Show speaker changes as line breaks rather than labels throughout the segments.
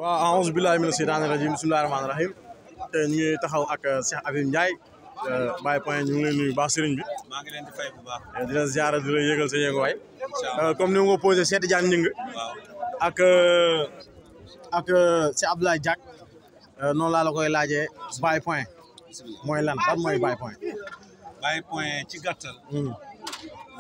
waaw a'uuzu billaahi mina sheytaani rajiim bismillaahi rahmaani rahiim te ñu ngi taxaw ak Cheikh Habib Ndiaye Baye Point ñu ngi leen nuyu baax sëriñ bi.
maa ngi leen di fay bu baax.
di la ziara di la yëgal sa yënguwaay. comme ni nga ko posé Cheikh Tidiane Gningue ak Cheikh Abdoulaye Diack noonu laa la koy laajee Baye Point mooy lan mooy Baye Point.
Baye Point ci gàttal.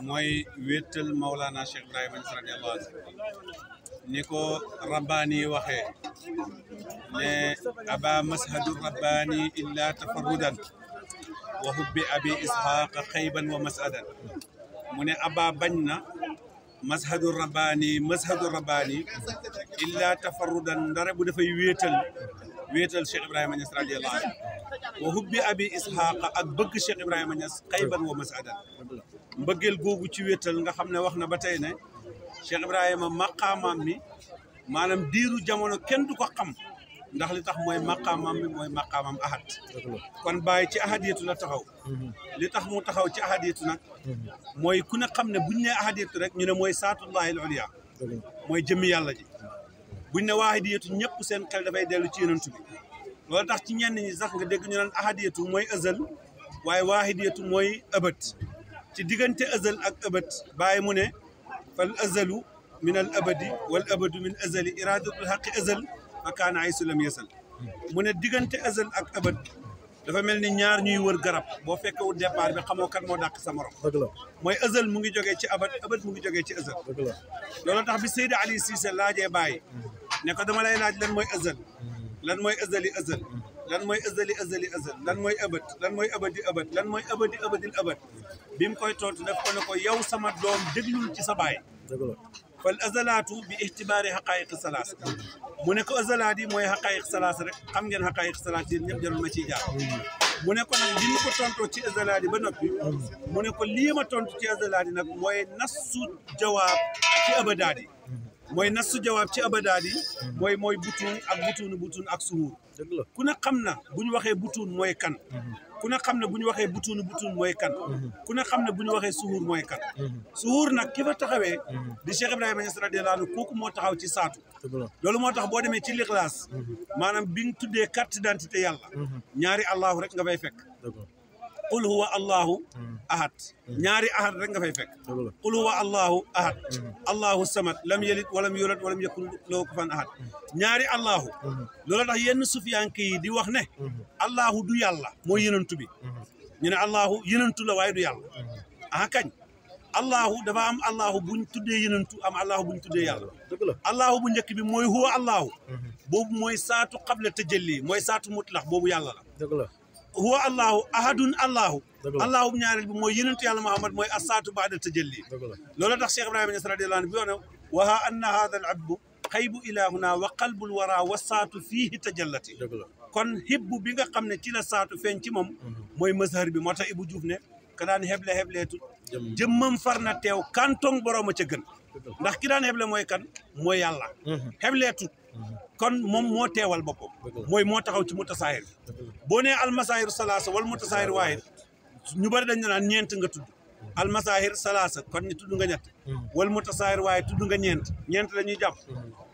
mooy wéetal Maulana Cheikh Ibrahima Niass radiyallahu anhu ni ko rabbaani waxee ne aba mashadu rabbaani illa tafarrudan wa hubbi abi ishaqa xayban wa masadan mu ne aba bañ na mashadu rabbaani illa tafarrudan ndare bu dafay wéetal Cheikh Ibrahima Niass radiyallahu anhu wa hubbi abi ishaqa ak bëgg Cheikh Ibrahima Niass xayban wa masadan mbëggeel googu ci wéetal nga xam ne wax na ba tey ne Cheikh Ibrahima maqaamam mi maanaam diiru jamono kenn du ko xam ndax li tax mooy maqaamam mi mooy maqaamam ahad kon Baye ci ahadiyatu la taxaw li tax mu taxaw ci ahadiyatu nag mooy ku ne xam ne buñ ne ahadiyatu rek ñu ne mooy saatullahi al uliya mooy jëmmi yàlla ji buñ ne waahidiyatu ñëpp seen xel dafay dellu ci yonent bi loolu tax ci ñenn ñi sax nga dégg ñu naan ahadiyatu mooy azal waaye waahidiyatu mooy ëbët ci diggante azal ak ëbët Baye mu ne fal azalu min al abadi wal abadu min azali iradatul xaqi azal fa kaana ay sulam yasal mu ne diggante azal ak ëbët dafa mel ni ñaar ñuy wër garab boo fekkewul départ bi xamoo kan moo dàq sa morom mooy azal mu ngi jógee ci abad mu ngi jógee ci azal loolu tax bi Seydi Ali Cissé laajee Baye ne ko dama lay laaj lan mooy azal lan mooy azali azal lan mooy azali azal lan mooy abad lan mooy abadi abad lan mooy abadi abadil abad bi mu koy tontu def ko ne ko yow sama doom déglul ci sa baay fal azalaatu bi ixtibaari xaqaayiq salaas mu ne ko azalaat yi mooy xaqaayiq salaas rek xam ngeen xaqaayiq salaas yi ñëpp jarul ma ciy jaar mu ne ko nag li mu ko tontoo ci azalaat yi ba noppi mu ne ko lii ma tontu ci azalaat yi nag mooy nassu jawaab ci abadaat yi mooy nassu jawaab ci abadaat yi mooy butuun ak butuun ak suhuur ku ne xam na bu ñu waxee butuun mooy kan ku ne xam ne bu ñu waxee butuun mooy kan ku ne xam ne bu ñu waxee suhuur mooy kan suhuur nag ki fa taxawee di Cheikh Ibrahima Niass radiyallahu anhu kooku moo taxaw ci saatu loolu moo tax boo demee ci lixlaas maanaam bi nga tuddee carte d'identité yàlla ñaari allahu rek nga fay fekk qul huwa allahu ahad ñaari ahad rek nga fay fekk qul huwa allahu ahad allahu samad lam yalid walam yulad walam yakun lahu kufuwan ahad ñaari allahu loolu tax yenn sufiyanke yi di wax ne allahu du yàlla mooy yenantu bi ñu ne allahu yenantu la waaye du yàlla aha kañ allahu dafa am allahu buñ tuddee yenantu am allahu buñ tuddee yàlla allahu bu njëkk bi mooy huwa allahu boobu mooy saatu qabla tajalli mooy saatu mutlax boobu yàlla la huwa allahu ahadun allahu bu ñaareel bi mooy yenentu yàlla Muhammad mooy asaatu baada tajalli loolu tax Cheikh Ibrahima Niass radiyallahu anhu bi wax ne waha anna hada al abdu xaybu ilahuna wa qalbul wara wa saatu fiihi tajallati kon hibbu bi nga xam ne ci la saatu feeñ ci moom mooy mazhar bi moo tax Ibou Diouf ne ka daan hebleetul jëmmam far na teew kantong borooma ca gën ndax ki daan heble mooy kan mooy yàlla hebleetut kon moom moo teewal boppam mooy moo taxaw ci mutasaahir boo nee almasahir salaasa wal mutasaahir waahid ñu bari dañ naan ñeent nga tudd almasahir salaasa kon ñu tudd nga ñett wal mutasaahir waahid tudd nga ñeent la ñuy jàpp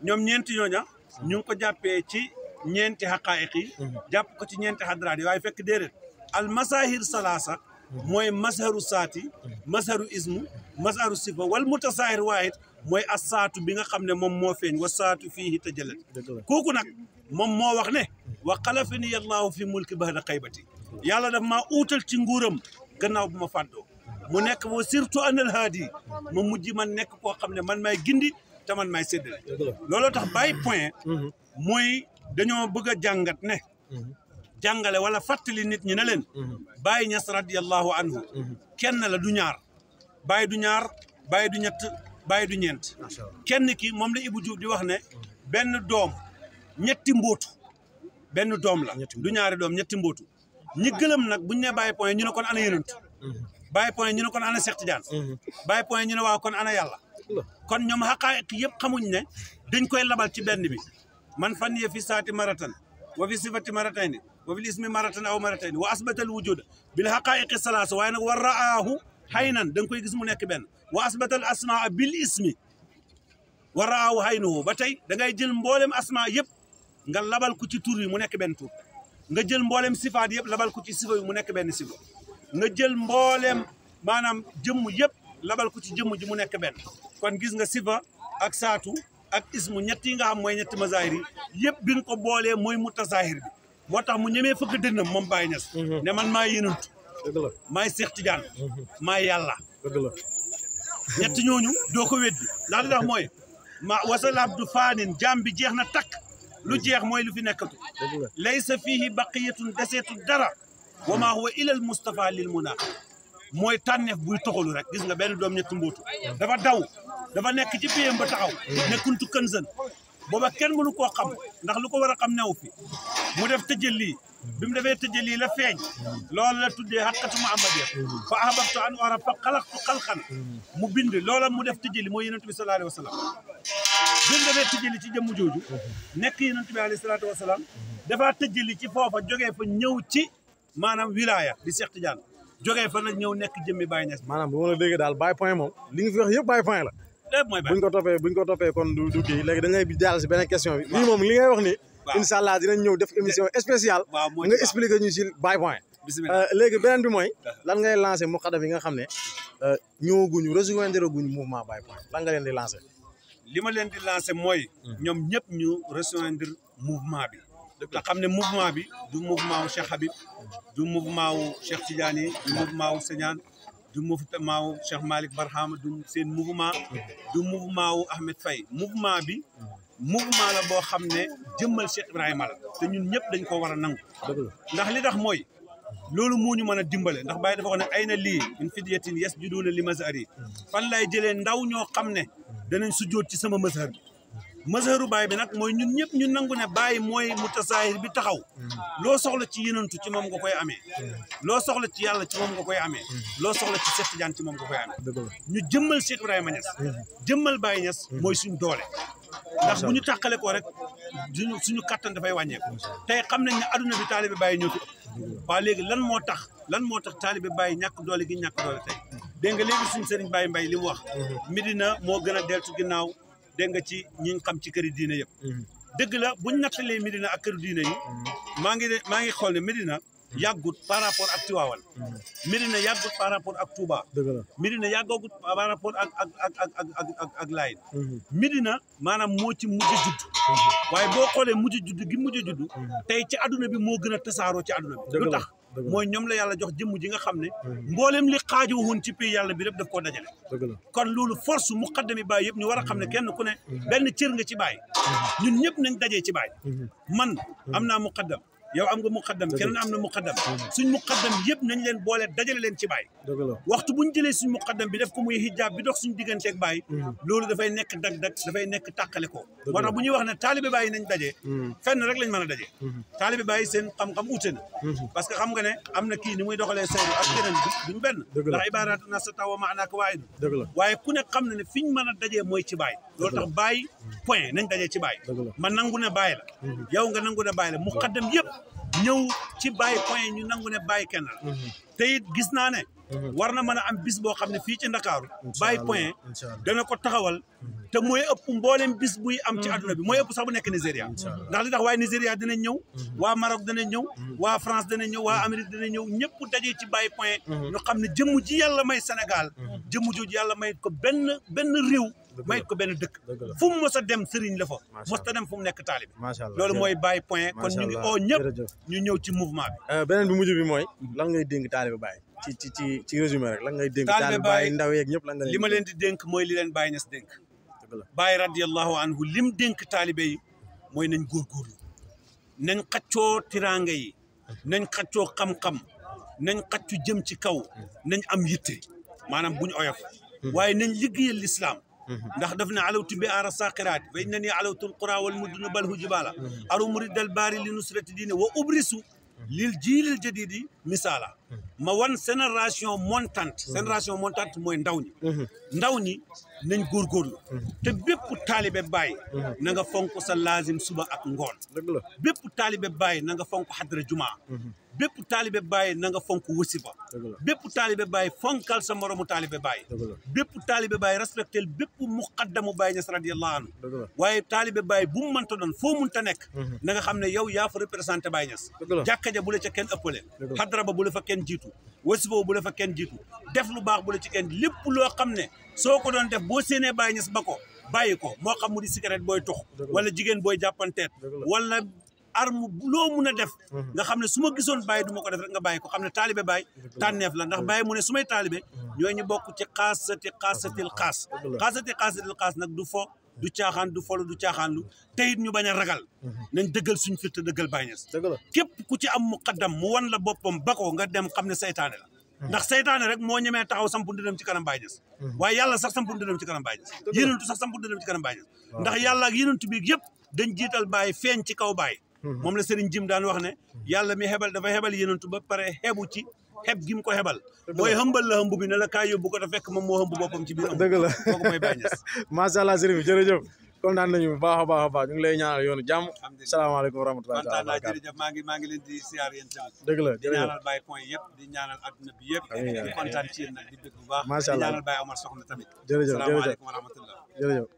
ñoom ñeenti ñooña ñu ngi ko jàppee ci ñeenti xaqaayiq yi jàpp ko ci ñeenti xadraat yi waaye fekk déedéet almasahir salaasa mooy masharu saati masharu ismu masharu sifa wal mutasaahir waahid mooy asaatu bi nga xam ne moom moo feeñ wa saatu fiihi tajallat kooku nag moom moo wax ne wa xalafani allahu fi mulki bahda xaybati yàlla daf maa uutal ci nguuram gannaaw bu ma fàddoo mu nekk wa surtout anal haadi ma mujj man nekk koo xam ne man may gindi te man may séddale looloo tax Baye Point mooy dañoo bëgg a jàngat ne jàngale wala fàttali nit ñi ne leen Baye Niass radiyallahu anhu kenn la du ñaar Baye du ñaar Baye du ñett Baye du ñeent kenn ki moom la Ibou Diouf di wax ne benn doom ñetti mbootu benn doom la du ñaari doom ñetti mbootu ñi gëlëm nag buñ ne Baye Point ñu ne kon ana yenantu Baye Point ñu ne kon ana Cheikh Tidiane Baye Point ñu ne waaw kon ana yàlla kon ñoom xaqaayiq yëpp xamuñ ne dañ koy labal ci benn bi man fan ye fi saati maratan wa fi sifati maratayni wa fi ismi maratan aw maratayni wa asbatal wujuda bil xaqaayiqi salaasa waaye nag wa raahu xaynan da nga koy gis mu nekk benn wa asbatal asmaa bil ismi wa raahu xaynuhu ba tey da ngay jël mboolem asmaa yëpp nga labal ko ci tur yi mu nekk benn tur nga jël mboolem sifaat yëpp labal ko ci sifa yi mu nekk benn sifa nga jël mboolem maanaam jëmm yëpp labal ko ci jëmm ji mu nekk benn kon gis nga sifa ak saatu ak ismu ñett yi nga xam mooy ñetti mazahir yi yëpp bi nga ko boolee mooy mutasahir bi moo tax mu ñemee fëgg dënnam moom Baye Niass ne man maa yénantu maay Seex Tijaan maay yàlla ñett ñooñu doo ko weddi ndax li tax mooy ma wasal abdu faanin jaam bi jeex na takk lu jeex mooy lu fi nekkatu laysa fiihi baqiyatun deseetu dara wa maa huwa ilal mustafa lil muna mooy tànneef buy toxalu rek gis nga benn doom ñetti mbootu dafa daw dafa nekk ci piyam ba taxaw nekkuntu kënsan booba kenn mënu koo xam ndax lu ko war a xam new fi mu def tëjëlii bi mu defee tëjëlii la feeñ loolu la tuddee xaqatu muhammadiyya fa ahbabtu an ara fa xalaqtu xalqan mu bind loola mu def tëjëli mooy yonent bi sallallahu alayhi wa sallam bi mu defee tëjëli ci jëmm jooju nekk yonent bi alayhi salaatu wa salaam dafaa tëjëli ci foofa jógee fa ñëw ci maanaam wilaya di Cheikh Tidiane jógee fa nag ñëw nekk jëmmi Baye Niass
maanaam bu ma la déggee daal Baye point moom li nga fi wax yëpp Baye point la
lépp mooy
buñ ko toppee kon du kii léegi dañ lay jàll si beneen question bi lii moom li ngay wax ni incha allah dinañ ñëw def émission spéciale nga expliquer ñu si Baye point léegi beneen bi mooy lan ngay lancé muqaddam yi nga xam ne ñëwaguñu rejoindre guñu mouvement Baye point lan nga leen di lancé
li ma leen di lancé mooy ñoom ñëpp ñu rejoindre mouvement bi te xam ne mouvement bi du mouvement wu Cheikh Habib du mouvement wu Cheikh Tidiane du mouvement wu Señaan du mouvement wu Cheikh Malick Barham du seen mouvement du mouvement wu Ahmed Faye mouvement bi mouvement la boo xam ne jëmmal Cheikh Ibrahima la te ñun ñëpp dañ ko war a nangu ndax li tax mooy loolu moo ñu mën a dimbale ndax Baye dafa wax ne ay na lii min fidyatin yasjuduuna li mazhari fan lay jëlee ndaw ñoo xam ne danañ sujjoot ci sama mazhar bi mazharu Baye bi nag mooy ñun ñëpp ñu nangu ne Baye mooy mutasahir bi taxaw loo soxla ci yenantu ci moom nga koy amee loo soxla ci yàlla ci moom nga koy amee loo soxla ci Cheikh Tidiane ci moom nga koy amee ñu jëmmal Cheikh Ibrahima Niass jëmmal Baye Niass mooy suñu doole ndax bu ñu tàqale ko rek suñu kattan dafay wàññeeku tey xam nañ ne adduna bi taalibe Baye ñoo fi ëpp waaw léegi lan moo tax taalibe Baye ñàkk doole gi ñàkk doole tey dégg nga léegi suñu sëriñ Baye Mbaye li mu wax Medina moo gën a deltu ginnaaw dégg nga ci ñi xam ci këri diine yëpp dëgg la buñ nattalee Medina ak këri diine yi maa ngi xool ne Medina yàggut par rapport ak Tiwaawan Medina yàggut par rapport ak Touba Medina yàggagut par rapport ak Laayeen Medina maanaam moo ci mujj judd waaye boo xoolee mujj judd tey ci adduna bi moo gën a tasaaroo ci adduna bi lu tax mooy ñoom la yàlla jox jëmm ji nga xam ne mboolem li xaajoo woon ci pays yàlla bi rek daf koo dajale kon loolu force muqaddami Baye yëpp ñu war a xam ne kenn ku ne benn cër nga ci Baye ñun ñëpp nañ dajee ci Baye man am naa muqaddam yow am nga muqaddam keneen am na muqaddam suñ muqaddam yëpp nañ leen boole dajale leen ci Baye waxtu buñ jëlee suñ muqaddam bi def ko muy hijab bi dox suñ digganteeg Baye loolu dafay nekk dag-dag dafay nekk tàqale ko moo tax bu ñuy wax ne taalibe Baye nañ dajee fenn rek lañ mën a dajee taalibe Baye seen xam-xam uute na parce que xam nga ne am na kii ni muy doxalee sayru ak keneen duñ benn ndax ibaratuna sa taw maanaaka waaye waaye ku ne xam na ne fiñ mën a dajee mooy ci Baye loolu tax Baye point nañ dajee ci Baye man nangu ne Baye la yow nga nangu ne Baye la muqaddam yëpp ñëw ci Baye point ñu nangu ne Baye kenn la te it gis naa ne war na mën a am bis boo xam ne fii ci Ndakaaru Baye point dana ko taxawal te mooy ëpp mboolem bis buy am ci àdduna bi mooy ëpp sax bu nekk Nigéria ndax li tax waaye Nigéria dinañ ñëw waa Maroc danañ ñëw waa France danañ ñëw waa Amérique danañ ñëw ñëpp dajee ci Baye point ñu xam ne jëmm ji yàlla may Sénégal jëmm jooju yàlla may ko benn réew may ko benn dëkk fu mu mos a dem sëriñ la fa mos ta dem fu mu nekk taalib loolu mooy Baye point kon ñu ngi oo ñëpp ñu ñëw ci mouvement bi
beneen bi mujj bi mooy lan ngay dénk taalibe Baye ci résumé rek lan ngay dénk taalibe Baye ndaw yeeg ñëpp lan nga
li ma leen di dénk mooy li leen Baye Niass dénk Baye radiyallahu anhu lim dénk taalibe yi mooy nañ góorgóorlu nañ xaccoo tiraanga yi nañ xaccoo xam-xam nañ xaccu jëm ci kaw nañ am yitte maanaam buñ oyof waaye nañ liggéeyal l'islam ndax daf ne alawtu bi aara saqiraat fa innani alawtul qura wal mudunu bal hujibala aru muridal baari li nusrati diine wa ubrisu lil jiilil jadidi misaala ma wan génération montante mooy ndaw ñi nañ góorgóorlu te bépp taalibe Baay na nga fonk sa laazim suba ak ngoon bépp taalibe Baay na nga fonk xadra jumaa bépp taalibe Baay na nga fonk wasiba bépp taalibe Baay fonkal sa moromu taalibe Baay bépp taalibe Baay respectel bépp muqaddamu Baay Ñas radiyallahu anhu waaye taalibe Baay bu mu mënta doon foo mënta nekk na nga xam ne yow yaa fa représenté Baay Ñas jàkka ja bu la ca kenn ëppale xadra ba bu la fa kenn jiitu wasiba bu la fa kenn jiitu def lu baax bu la ci kenn lépp loo xam ne soo ko doon def boo séenee Baay Ñas ba ko bàyyi ko moo xam mu di cigarette booy tux wala jigéen booy jàppanteet wala arme loo mun a def nga xam ne su ma gisoon Baay du ma ko def rek nga bàyyi ko xam ne taalibe Baay tànneef la ndax Baay mu ne su may taalibe ñoo ñu bokk ci xaasatil xaas nag du fo du caaxaan du folo du caaxaanlu te it ñu bañ a ragal nañ dëggal suñ fit te dëggal Baay Ñas képp ku ci am muqaddam mu wan la boppam ba ko nga dem xam ne saytaane la ndax saytaane rek moo ñemee taxaw sampu ndëndam ci kanam Baay Ñas waaye yàlla sax sampu ndëndam ci kanam Baay Ñas yénentu sax sampu ndëndam ci kanam Baay Ñas ndax yàlla ak yénentu bi yëpp dañ jiital Baay feeñ ci kaw Baay moom la Serigne Jim daan wax ne yàlla mi xebal dafa xebal yénentu ba pare xebu ci xeb gi mu ko xebal mooy xëmbal la xëmb bi ne la kaay yóbbu ko te fekk moom moo xëmb boppam ci biir
dëgg la
kooku mooy Baay Ñas
macha allah Serigne bi jërëjëf kontaan nañu bu baax a baax ñu ngi lay ñaanal yoonu jàmm salaamaaleykum wa rahmatulah
kontaan naa jërëjëf maa ngi leen di siyaar yéen tamit
dëgg la
di ñaanal Baye point yëpp di ñaanal adduna bi yëpp di kontaan ci yéen nag di bëgg bu baax
macha allah
di ñaanal Baye Omar Soxna tamit
jërëjëf
salaamaaleykum wa rahmatullah
jërëjëf